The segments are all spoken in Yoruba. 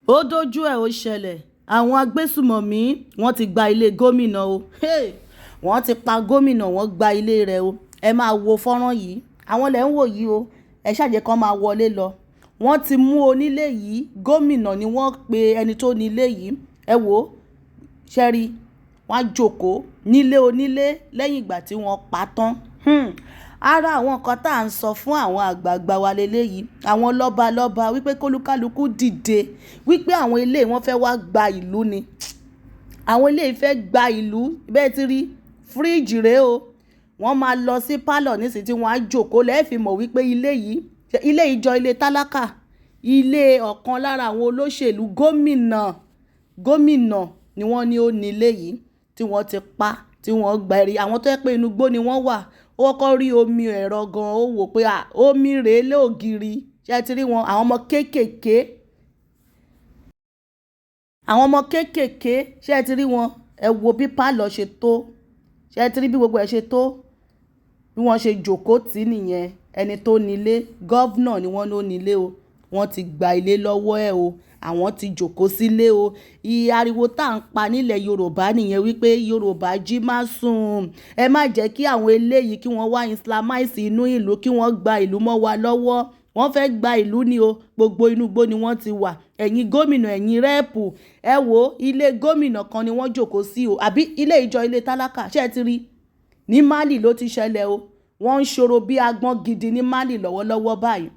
Ó dojú ẹ̀, ó ṣẹlẹ̀. Àwọn agbésùmọ̀mí wọ́n ti gba ilé gómìnà o. Hey! Wọ́n ti pa gómìnà, wọ́n gba ilé rẹ̀ o. Ẹ máa wo fọ́nrán yìí. Àwọn lẹ̀ ń wò yìí o. Ẹ ṣàjẹ́ kan máa wọlé lọ. Wọ́n ti mú onílé yìí. Gómìnà ni wọ́n pe ẹni tó ní ilé yìí. Ẹ wò ó, ṣẹ́rí, wọ́n á jókòó nílé onílé lẹ́yìn ìgbà tí wọ́n pa tán. Ara àwọn nǹkan tá à ń sọ fún àwọn àgbààgbà wa leléyìí, àwọn lọ́balọ́ba, wípé kólúkálukú dìde, wípé àwọn ilé wọn fẹ́ wá gba ìlú ni. Àwọn ilé fẹ́ gba ìlú. Bẹ́ẹ̀ ti rí fíríjì rèé o. Wọ́n máa lọ sí pálọ̀ nísìnyí tí wọ́n á jókòó lẹ́ẹ̀fì mọ̀ wípé ilé yìí, ilé ìjọ, ilé tálákà, ilé ọ̀kan lára àwọn olóṣèlú gómìnà. Gómìnà ni wọ́n ní ó ní ilé yìí tí wọ́n ti pa, tí wọ́n gba ẹ̀rí. Àwọn tó yẹ pé inú igbó ni wọ́n wà, ó kọ́kọ́ rí omi ẹ̀rọ gan, ó wò pé omi rèé lóògiri. Ṣé ẹ ti rí wọn? Àwọn ọmọ kéékèèké, àwọn ọmọ kéékèèké, ṣé ẹ ti rí wọn? Ẹ wo bí pálọ̀ ṣe tó. Ṣé ẹ ti rí bí gbogbo ẹ̀ ṣe tó? Bí wọ́n ṣe jókòó tì nìyẹn. Ẹni tó nílé, governor ni wọ́n ló nílé o. Wọ́n ti gba ilé lọ́wọ́ ẹ̀ o. Àwọn ti jókòó sílé o. Iye ariwo tá à ń pa nílẹ̀ Yorùbá nìyẹn, wípé Yorùbá, jí, má sùn. Ẹ má jẹ́ kí àwọn eléyìí kí wọ́n wá islamize inú ìlú, kí wọ́n gba ìlú mọ́ wa lọ́wọ́. Wọ́n fẹ́ gba ìlú ni o. Gbogbo inú igbó ni wọ́n ti wà. Ẹ̀yin gómìnà, ẹ̀yin rep, ẹ wo ilé gómìnà kan ni wọ́n jókòó sí o, àbí ilé ìjọ, ilé tálákà. Ṣé ẹ ti rí? Ní Mali ló ti ṣẹlẹ̀ o. Wọ́n ń ṣòro bí agbọ́n gidi ní Mali lọ́wọ́lọ́wọ́ báyìí.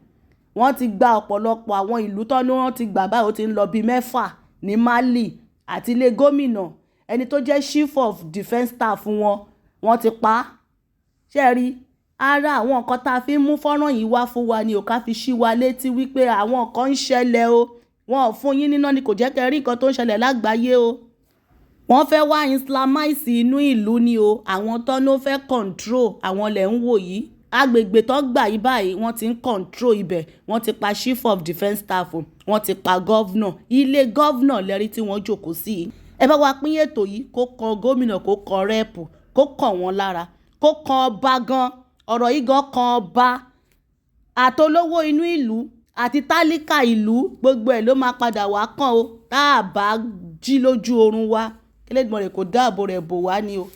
Wọ́n ti gba ọ̀pọ̀lọpọ̀ àwọn ìlú tán ní wọ́n ti gbà báyìí. Ó ti ń lọ bíi 6 ní Mali. Àti ilé gómìnà, ẹni tó jẹ́ chief of defence staff wọn, wọ́n ti pa á. Ṣé ẹ rí? Ara àwọn nǹkan tá a fi ń mú fọ́nrán yìí wá fún wa ni ò ká fi ṣí wa létí wípé àwọn nǹkan ń ṣẹlẹ̀ o. Wọn ò fún yín níná ni kò jẹ́ kẹ́ rí nǹkan tó ń ṣẹlẹ̀ lágbàáyé o. Wọ́n fẹ́ wá islamize inú ìlú ni o. Àwọn tó ló fẹ́ control, àwọn lẹ̀ ń wò yìí. Agbègbè tó gbà yí báyìí, wọ́n ti ń control ibẹ̀. Wọ́n ti pa chief of defence staff, wọ́n ti pa governor. Ilé governor lẹ́rí tí wọ́n jókòó sí. Ẹ bá wa pín ètò yìí, kó kan gómìnà, kó kan rep, kó kàn wọ́n lára, kó kan ọba gan. Ọ̀rọ̀ yìí gan kan ọba àtolówó inú ìlú àti tálíkà ìlú. Gbogbo ẹ̀ ló máa padà wá kàn o, tá a bá jí lójú oorun wa. Kí Elédùmarè kò dáàbò rẹ̀ bò wá ni o.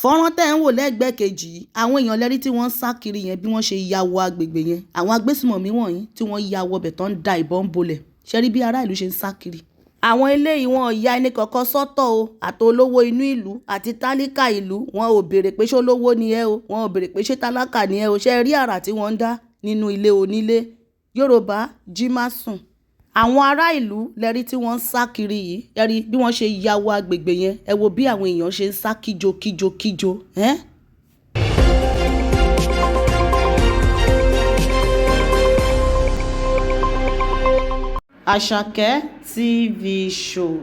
Fọ́nrán tẹ́ ń wò lẹ́gbẹ̀ẹ́ kejì yìí, àwọn èèyàn lẹ́rí tí wọ́n ń sá kiri yẹn. Bí wọ́n ṣe ya wọ agbègbè yẹn, àwọn agbésùmọ̀mí wọ̀nyí tí wọ́n ya wọbẹ̀ tán ń da ìbọn bolẹ̀. Ṣe rí bí ará ìlú ṣe ń sá kiri? Àwọn eléyìí, wọn ò ya ẹni kankan sọ́tọ̀ o. Àtolówó inú ìlú àti tálíkà ìlú, wọn ò béèrè pé ṣé olówó ni ẹ o, wọn ò béèrè pé ṣé tálákà ni ẹ o. Ṣe rí àrà tí wọ́n ń dá nínú ilé onílé? Yorùbá, jí, má sùn. Àwọn ará ìlú lẹ́rí tí wọ́n ń sá kiri yìí. Ẹ rí bí wọ́n ṣe ya wọ agbègbè yẹn. Ẹ wo bí àwọn èèyàn ṣe ń sá kíjo kíjo kíjo. Ẹ́ Àṣàkẹ́ TV Show.